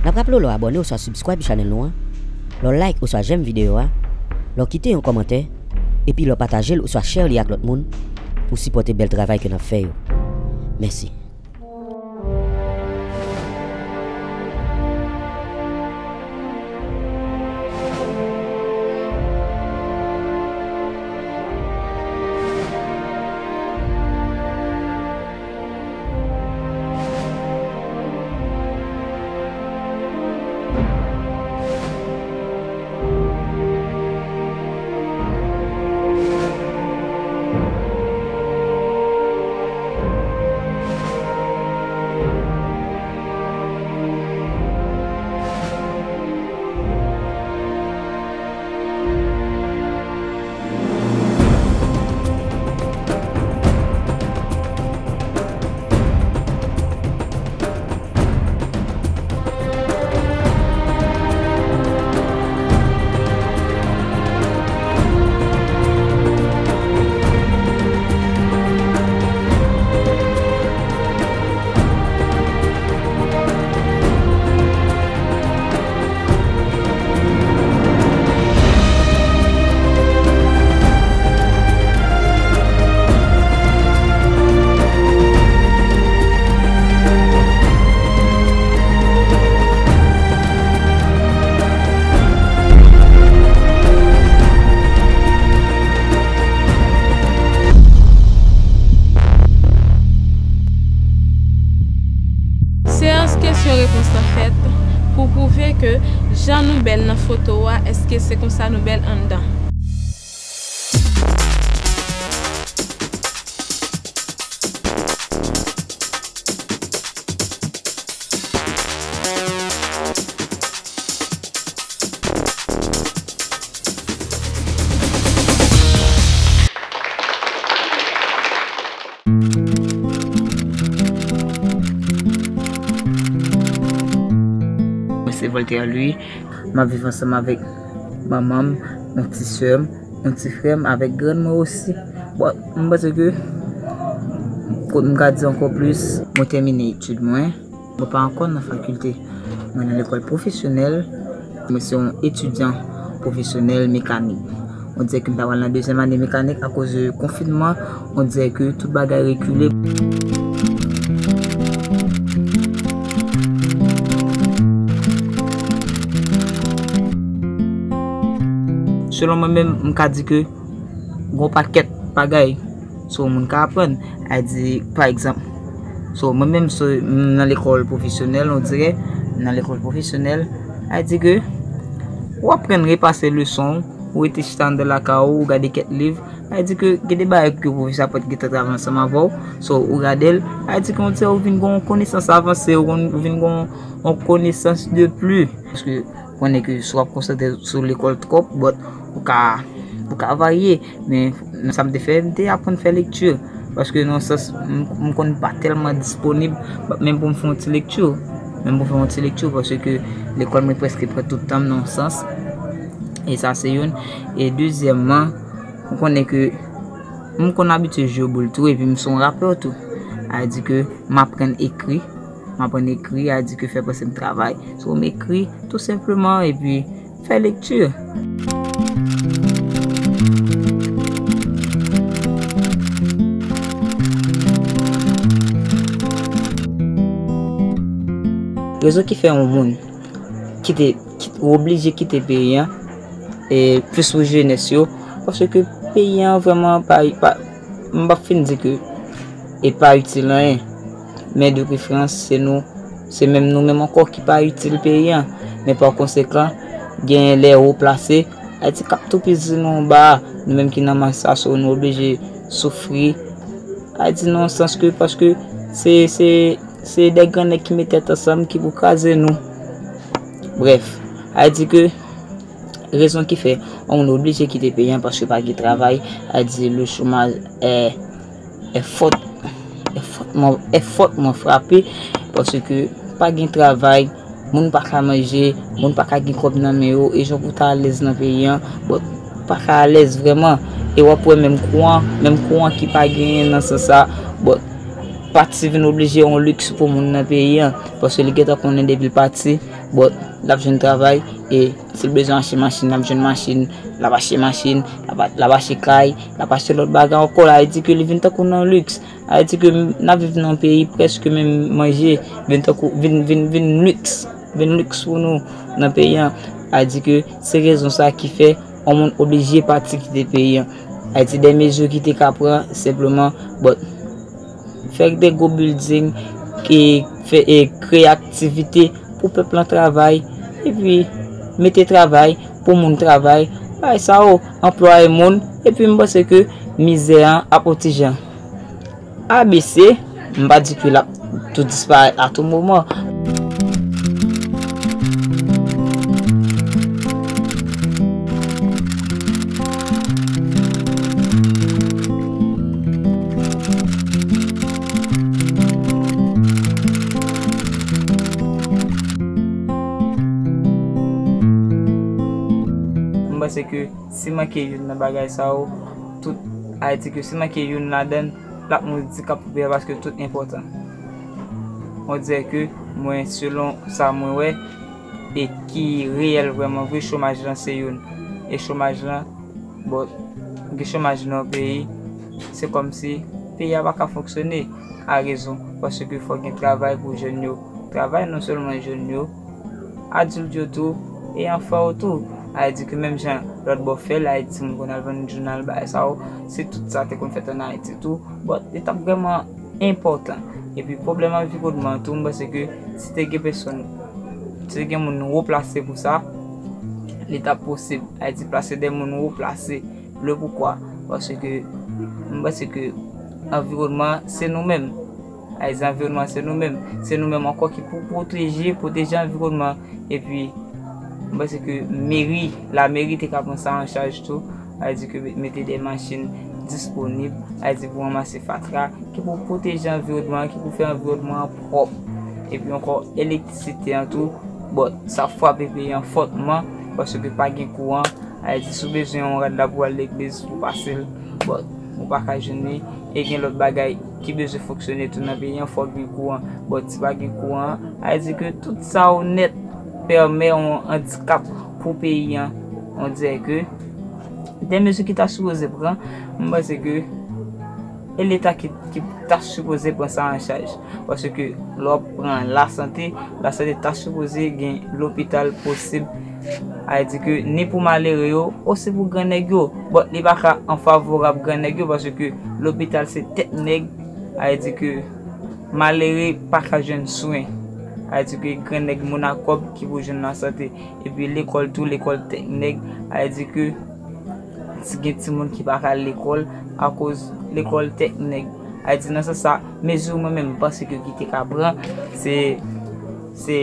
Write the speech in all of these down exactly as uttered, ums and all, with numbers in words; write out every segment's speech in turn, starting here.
N ap raple w lè w abòne oswa subscribe channel nou an, lè w like oswa j'aime videyo a, lè w kite yon kòmantè, epi lè w pataje l oswa share li ak lòt moun pou sipòte bèl travay ke n ap fè yo. Mèsi. Seyans kesyon repons lan fèt pou pwouve ke jan nou bèl nan foto a, èske se konsa nou bèl anndan? Mwen se Voltaire Louis, m ap viv ansanm avèk manman m, yon ti sè m, yon ti frè m, avèk grann mwen osi. Bon, m panse ke, kot m ka di ankò plis, mwen tèmine etid mwen. Mwen pa ankò nan fakilte. Mwen nan lekòl pwofesyonèl. Mwen se yon etidyan pwofesyonèl mekanik. On dirè ke m ta pral nan dezyèm ane mekanik akoz de konfinman. On dirè ke tout bagay rekile. Selon mwen menm, m ka di ke gon pakèt bagay. So, moun ka aprann. A di, pa egzanp, so, mwen menm, so, m nan lekòl pwofesyonèl, on dirè, m nan lekòl pwofesyonèl, a di ke ou aprann repase leson, ou rete chita anndan lakay ou, ou gade kèk liv, a di ke gen de bagay ke pwofesè a pa t gentan travay ansanm avè w, so, ou gade l, a di ke on dirè ou vin gen yon konesans avanse, ou konn, ou vin gen yon, yon konesans de pli. Paske konnen ke si w ap konsantre sou lekòl twòp, but ou ka, ou ka varye. Men nan sa m te fè, m te aprann fè lekti. Paske nan yon sans, m, m konn pa tèlman disponib, but menm pou m fè yon ti lekti. Menm pou m fè yon ti lekti, paske lekòl mwen prèske pran tout tan m nan yon sans. E sa se youn. E dezyèmman, ou konnen ke m konn abitye jwe boul tou, epi m se yon rapè tou. A di ke m aprann ekri, m aprann ekri, a di ke fè panse m travay. So, m ekri, tou senpleman, epi fè lekti. Rezon ki fè yon moun kite, kit-, ou oblije kite peyi an, e plis pou jenès yo, paske peyi an vrèman pa, pa, m p ap fin di ke e pa itil anyen. Men de preferans, se nou, se menm nou menm ankò ki pa itil peyi an. Men pa konsekan, genyen lè wo plase, Ayiti k ap toupizi nou anba a, nou menm ki nan mas sa, so nou oblije soufri. Ayiti nan yon sans ke, paske se, se, se de gran nèg ki met tèt ansanm ki pou kraze nou. Brèf, Ayiti ke rezon ki fè yon moun oblije kite peyi an paske pa gen travay, a di le chômage est, est fort, est fortement, est fortement frappé, paske pa gen travay, moun pa ka manje, moun pa ka gen kòb nan men yo, e jan pou ta alèz nan peyi an, bon, pa ka alèz vrèman. E w ap wè menm kouran, menm kouran ki pa genyen nan sans sa, bon, Pati vin oblije yon liks pou moun nan peyi an, paske li gentan konnen depi l pati, bon, l ap jwenn travay, e si l bezwen achte machin, l ap jwenn machin, l ap achte machin, l ap, l ap achte kay, l ap achte lòt bagay ankò. Sa vle di ke li vin tankou nan liks. Sa vle di ke n ap viv nan yon peyi prèske menm manje vin tankou, vin, vin, vin liks, vin liks pou nou nan peyi an. Sa vle di ke se rezon sa ki fè yon moun oblije pati kite peyi an. Sa vle di de mezi ki te ka pran senpleman, bon, fè de gwo building, e fè, e kreye aktivite pou pèp lan travay, epi mete travay pou moun travay. Bagay sa yo, anplwaye moun, epi m panse ke mizè an ap yon ti jan abese, m pa di ke l ap tou disparèt a tou moman. M panse ke si manke youn nan bagay sa yo, tout, sa vle di ke si manke youn ladan l, l ap yon andikap pou peyi a paske tout enpòtan. On dirè ke mwen, selon sa mwen wè, e ki reyèl vrèman vre, chomaj lan se youn. E chomaj lan, bon, gen chomaj nan yon peyi, se kòmsi peyi a pa ka fonksyone. A rezon, paske fò gen travay pou jèn yo. Travay non sèlman jèn yo, adilt yo tou, e anfan yo tou. Sa vle di ke menm jan lòt bò fè l, sa vle di timoun konn al vann jounal, bagay sa yo, si tout sa te konn fèt ann Ayiti tou, bon, li t ap vrèman enpòtan. Epi pwoblèm anviwònman an tou, m panse ke si te gen pèsòn, si te gen moun wo plase pou sa, li t ap posib. Sa vle di plase de moun wo plase. Le poukwa? Paske m panse ke anviwònman an se nou menm. Sa vle di anviwònman an se nou menm. Se nou menm ankò ki pou pwoteje, pwoteje anviwònman an. Epi, m panse ke meri, lameri te ka pran sa an chaj tou. Sa vle di ke mete de machin disponib, sa vle di pou ranmase fatra, ki pou pwoteje anviwònman an, ki pou fè anviwònman an pwòp. Epi ankò, elektrisite an tou, bon, sa frape peyi an fòtman, paske pa gen kouran. Sa vle di, si w bezwen yon rad la pou al legliz, pou pase l, bon, ou pa ka jwenn li. E gen lòt bagay ki bezwen fonksyone tou nan peyi an, fòk gen kouran. Bon, si pa gen kouran, sa vle di ke tout sa yo nèt pèmè yon andikap pou peyi an. On dirè ke de mezi ki ta sipoze pran, m panse ke e Leta ki, ki ta sipoze pran sa an chaj. Paske lè w ap pran lasante, lasante ta sipoze gen lopital posib. Sa vle di ke ni pou malere yo, osi pou grannèg yo. Bon, li pa ka an favorab grannèg yo, paske lopital se tèt nèg. Sa vle di ke malere pa ka jwenn swen. Sa vle di ke grannèg moun a kòb ki pou jwenn lasante. Epi lekòl tou, lekòl tèt nèg. Sa vle di ke ti, gen timoun ki pa ka al lekòl akoz lekòl tèt nèg. Sa vle di nan sans sa, mezi mwen menm m panse ke ki te ka pran, se, se,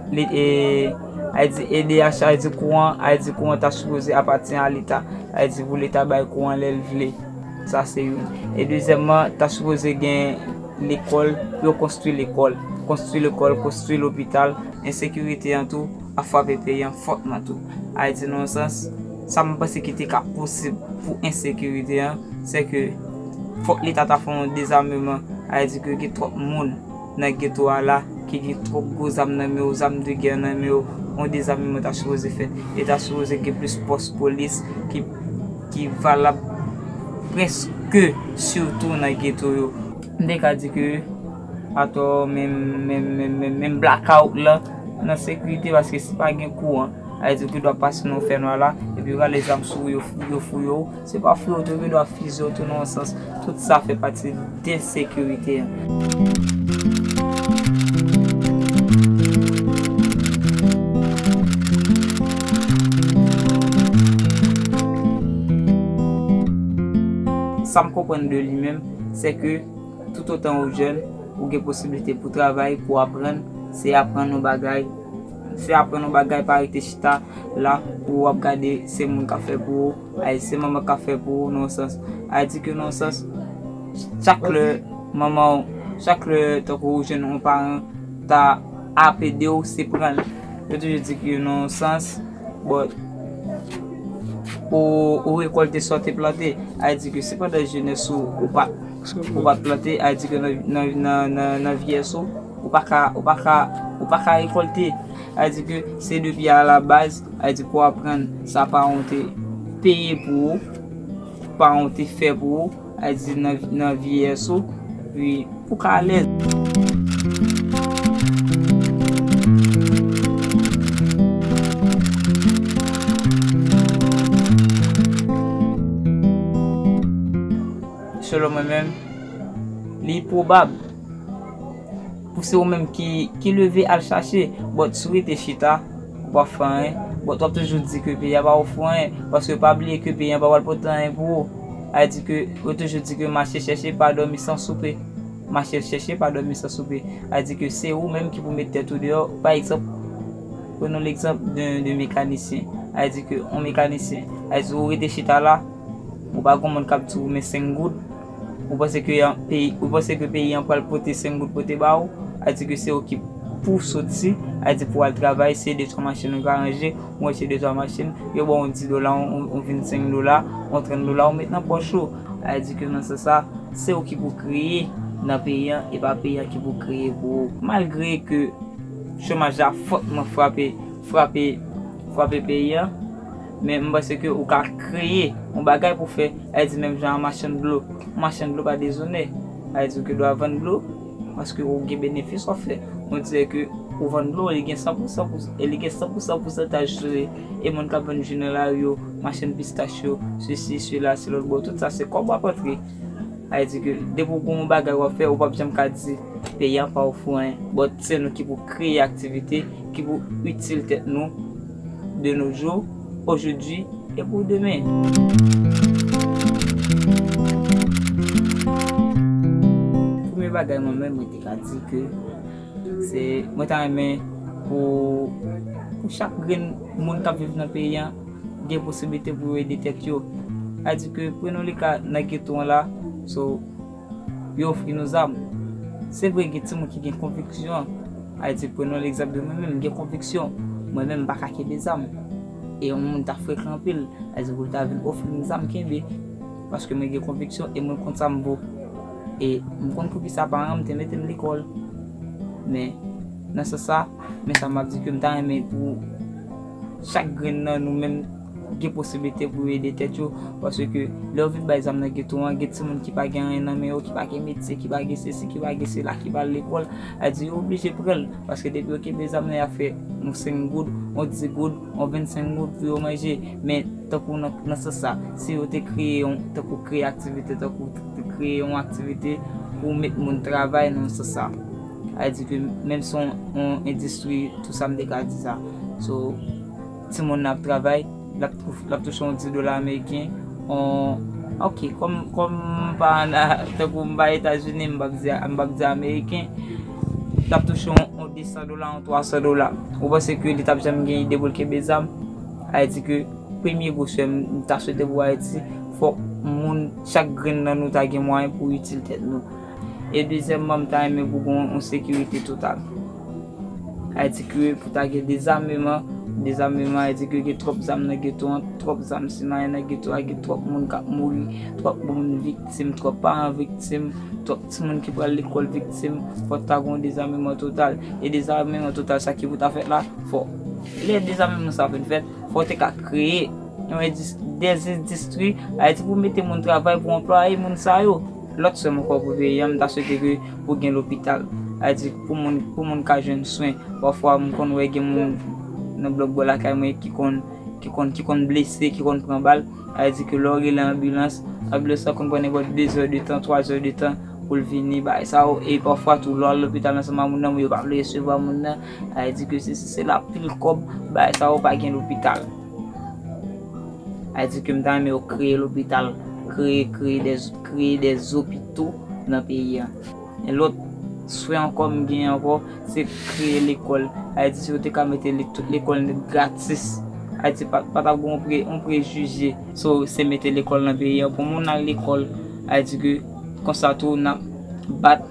li, e, sa vle di ede a, sa vle di kouran, sa vle di kouran ta sipoze apatyen a Leta. Sa vle di pou Leta bay kouran lè l vle. Sa se youn. E dezyèmman, ta sipoze gen lekòl, pou yo konstwi lekòl. Konstwi lekòl, konstwi lopital. Ensekirite an tou ap frape peyi an fòtman tou. Sa vle di nan yon sans, sa m panse ki te ka posib pou ensekirite an, se ke fòk Leta ta fè yon dezameman. Sa vle di ke gen twòp moun nan geto a la, ki gen twòp gwo zam nan men yo, zam de gè nan men yo, yon dezameman ta sipoze fèt. E ta sipoze gen plis pòs polis ki, ki valab prèske sitou nan geto yo. M te ka di ke atò, menm, menm, menm, menm, menm blakawout lan nan sekirite, paske si pa gen kouran, sa vle di ke w dwe pase nan fènwa la, epi yo rale zam sou ou, yo fouye, yo fouye w. Se pa fouye w tou, yo dwe fizye w tou nan yon sans. Tout sa fè pati de ensekirite an. Sa m konprann de li menm, se ke toutotan ou jèn, ou gen posiblite pou travay, pou aprann, se aprann yon bagay. Se aprann yon bagay, pa rete chita la pou w ap gade se moun k ap fè pou ou, ay, se manman k ap fè pou ou, nan yon sans. Sa vle di ke nan yon sans, chak lè manman w, chak lè tankou ou jwenn yon paran ta ap ede w, se pran l. Yo toujou di ke nan yon sans, bon, ou, ou rekòlte sa w te plante. Sa vle di ke si pandan jenès ou, ou pa t Ou pa t plante, a di ke nan, nan, nan, nan, nan vyès ou, ou pa ka, ou pa ka, ou pa ka rekòlte. A di ke se depi a la baz, a di pou aprann sa paran w te peye pou ou, paran w te fè pou ou, a di nan, nan vyès ou, pi pou ka alèz. Selon mwen menm, li pwobab pou se ou menm ki, ki leve al chache, but si w rete chita, ou p ap fè anyen, but w ap toujou di ke peyi a pa ofri w anyen, paske pa bliye ke peyi a pa pral pote anyen pou ou. A di ke, yo toujou di ke mache chèche pa dòmi san soupe. Mache chèche pa dòmi san soupe. A di ke se ou menm ki pou met tèt ou deyò. Pa egzanp, prenons l'exemple de, de mekanisyen. A di ke yon mekanisyen, a di ou rete chita la, ou pa gon moun k ap di ou men senk goud. Ou panse ke yon peyi, ou panse ke peyi an pral pote senk goud pote ba ou? A di ke se ou ki pou soti, a di pou al travay, se de twa machin ou ka ranje, ou ranje de twa machin, yo ba w yon dis dola, yon, yon vennsenk dola, yon trant dola, ou met nan pòch ou. A di ke nan sans sa, se ou ki pou kreye nan peyi an, e pa peyi an ki pou kreye pou ou. Malgre ke chomaj la fòtman frape, frape, frape peyi an, men m panse ke ou ka kreye yon bagay pou fè, a di menm jan a machann dlo. Machann dlo pa dezonè, a di ke dwa vann dlo, paske ou gen benefis w ap fè. On dirè ke ou vann dlo, li gen san pou san, e li gen san pou san pousantaj sou li. E moun k ap vann ji nan lari yo, machann pistach yo, sesi, sela, se lòt bò, tout sa se kòb w ap antre. A di ke depi w gon yon bagay w ap fè, ou p ap janm ka di peyi a pa ofri w anyen. But se nou ki pou kreye aktivite, ki pou itil tèt nou de nos jours, aujourd'hui et pour demain. Premye bagay mwen menm mwen te ka di ke se, mwen ta renmen pou, pou chak grenn moun k ap viv nan peyi an gen posiblite pou yo ede tèt yo. A di ke, prenons le ka nan geto an la, so, yo ofri nou zam. Se vre, gen timoun ki gen konviksyon. A di, prenons l'exemple de mwen menm, m gen konviksyon. Mwen menm, m pa ka kenbe zam. E yon moun ta frekan anpil, a di, pou l ta vin ofri m zam kenbe. Paske mwen gen konviksyon e mwen konn sa m vo. E m konn poukisa paran m te mete m lekòl. Men, nan sans sa, men sa m ap di ke m ta renmen pou chak grenn nan nou menm gen posiblite pou yo ede tèt yo, paske lè yo vin bay zam nan geto an, gen timoun ki pa gen anyen nan men yo, ki pa gen metye, ki pa gen sesi, ki pa gen sela, ki pa al lekòl, a di yo oblije pran l, paske depi yo kenbe zam nan, y ap fè yon senk goud, yon dis goud, yon vennsenk goud pou yo manje. Men, tankou nan, nan sans sa, si yo te kreye yon, tankou kreye aktivite, tankou te kreye yon aktivite pou met moun travay nan sans sa. A di ke menm si yon, yon endistri, tou sa m te ka di sa. So, timoun nan ap travay, l ap, l ap touche yon dis dola ameriken, yon, ok, kòm, kòm m pa ann, tankou m pa Etazini, m p ap di, m p ap di ameriken, l ap touche yon, yon de san dola, yon twa san dola. Ou panse ke li t ap janm gen ide pou l kenbe zam? A di ke premye gwo swè m ta swete pou Ayiti, fòk moun, chak grenn nan nou ta gen mwayen pou itil tèt nou. E dezyèmman, m ta renmen pou gen yon sekirite total. A di ke pou ta gen dezameman, dezameman a di ke gen twòp zam nan geto an, twòp zam simayen nan geto a, gen twòp moun k ap mouri, twòp moun viktim, twòp paran viktim, twòp timoun ki pral lekòl viktim, fòk ta gen yon dezameman total. E dezameman total sa ki pou ta fèt la, fò lè dezameman sa fin fèt, fò te ka kreye yon endis-, dèzendistri, a di pou mete moun travay, pou anplwaye moun sa yo. Lòt swè m ankò pou peyi an, m ta swete ke pou gen lopital. A di pou moun, pou moun ka jwenn swen. Pafwa m konn wè gen moun nan blòk bò lakay mwen ki konn, ki konn, ki konn blese, ki konn pran bal. A di ke lè w rele anbilans, anbilans la konn pran nenpòt de zè de tan, twa zè de tan pou l vini, bagay sa yo. E pafwa tou, lè w al lopital ansanm ak moun nan, yo pa vle resevwa moun nan. A di ke sesi sela, pil kòb, bagay sa yo, pa gen lopital. A di ke m ta renmen yo kreye lopital, kreye, kreye de, kreye de opito nan peyi an. E lòt swè ankò m genyen ankò, se kreye lekòl. A di si yo te ka mete li tout lekòl nèt gratis. A di pa, pa t ap gen yon pre, yon prejije. So, se mete lekòl nan peyi an pou moun al lekòl. A di ke konsa tou n ap bat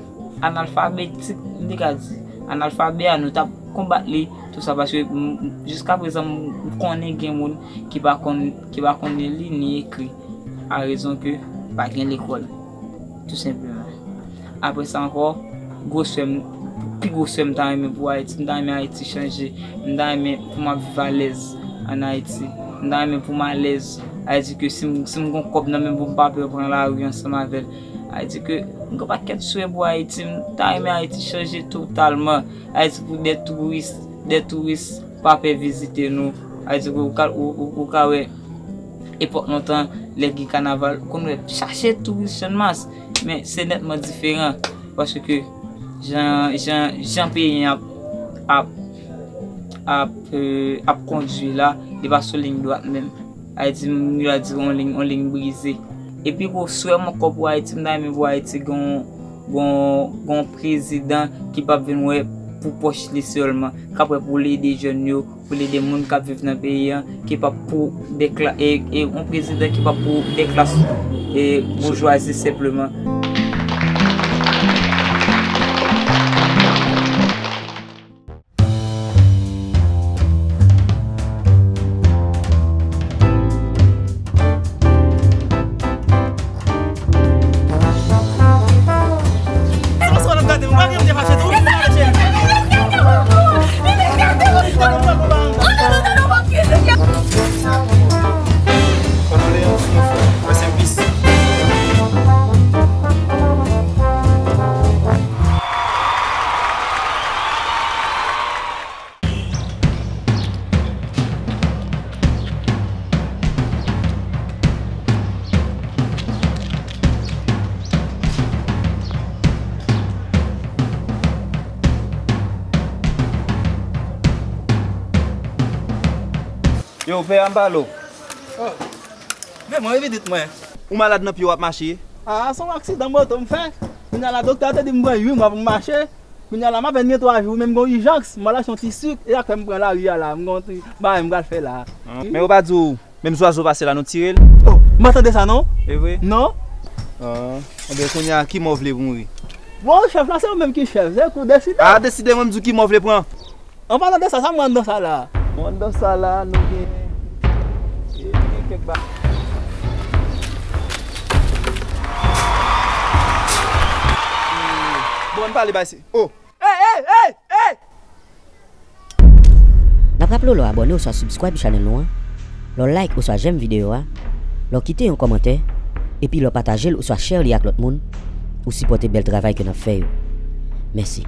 analfabetik, m te ka di. Analfabè a, nou t ap konbat li, tou sa, paske m, m, jiska prezan m konnen gen moun ki pa konn, ki pa konnen li ni ekri, a rezon ke pa gen lekòl. Tou senpleman. Apre sa ankò, gwo swè m, pi gwo swè m ta renmen pou Ayiti, m ta renmen Ayiti chanje, m ta renmen pou m ap viv alèz ann Ayiti, m ta renmen pou m alèz, sa vle di ke si m, si m gon kòb nan men m pou m pa pè pran lari ansanm avè l, sa vle di ke m gon pakèt swè pou Ayiti, m ta renmen Ayiti chanje totalman, sa vle di pou de touris, de touris pa pè vizite nou, sa vle di ke ou ka, ou, ou, ou ka wè epòk lontan, lè gen kanaval, konn wè chache touris Channmas, men se nètman diferan, paske jan, jan, jan peyi an ap, ap, ap, euh, ap kondui la, li pa sou liy dwat menm. Ayiti, m, yo di yon liy, yon liy brize. Epi gwo swè m ankò pou Ayiti, m ta renmen pou Ayiti gen yon, gen yon, gen yon prezidan ki p ap vin wè pou pòch li sèlman, k ap wè pou l ede jèn yo, pou l ede moun k ap viv nan peyi an, ki p ap pou de kla-, e, e yon prezidan ki p ap pou de klas, e, boujwazi senpleman. Yo, pè a, m pale w. Oh. Men mwen, evidit mwen. Ou malad nan pye w ap mache? Ah, se yon aksidan moto m fè. Kounye a la, doktè a te di m pran uit mwa pou m mache. Kounye a la, m apèn gen twa jou, men m gen yon ijans, m al achte yon ti sik, e sa k fè m pran lari a la, m gen yon ti bagay m pral fè la. Ah, men yo pa di w, menm zwazo pase la, nou tire l? Oh, m pa tande sa non. E vre? Non. Ah, enben, kounye a, ki mò w vle pou mouri? Bon, chèf la, se ou menm ki chèf, se ou k deside. Ah, deside, mwen m di w ki mò w vle pran. An palan de sa, sa m wè anndan sa la? Bon, anndan sa la, nou gen, e, nou gen kèk ba-, bon, ann pale bay se, oh! Ey, ey, ey, ey! N ap raple w lè w abòne oswa subscribe channel nou an, lè w like oswa j'aime videyo a, lè w kite yon kòmantè, epi lè w pataje l oswa share li ak lòt moun, ou sipòte bèl travay ke n ap fè yo. Mèsi.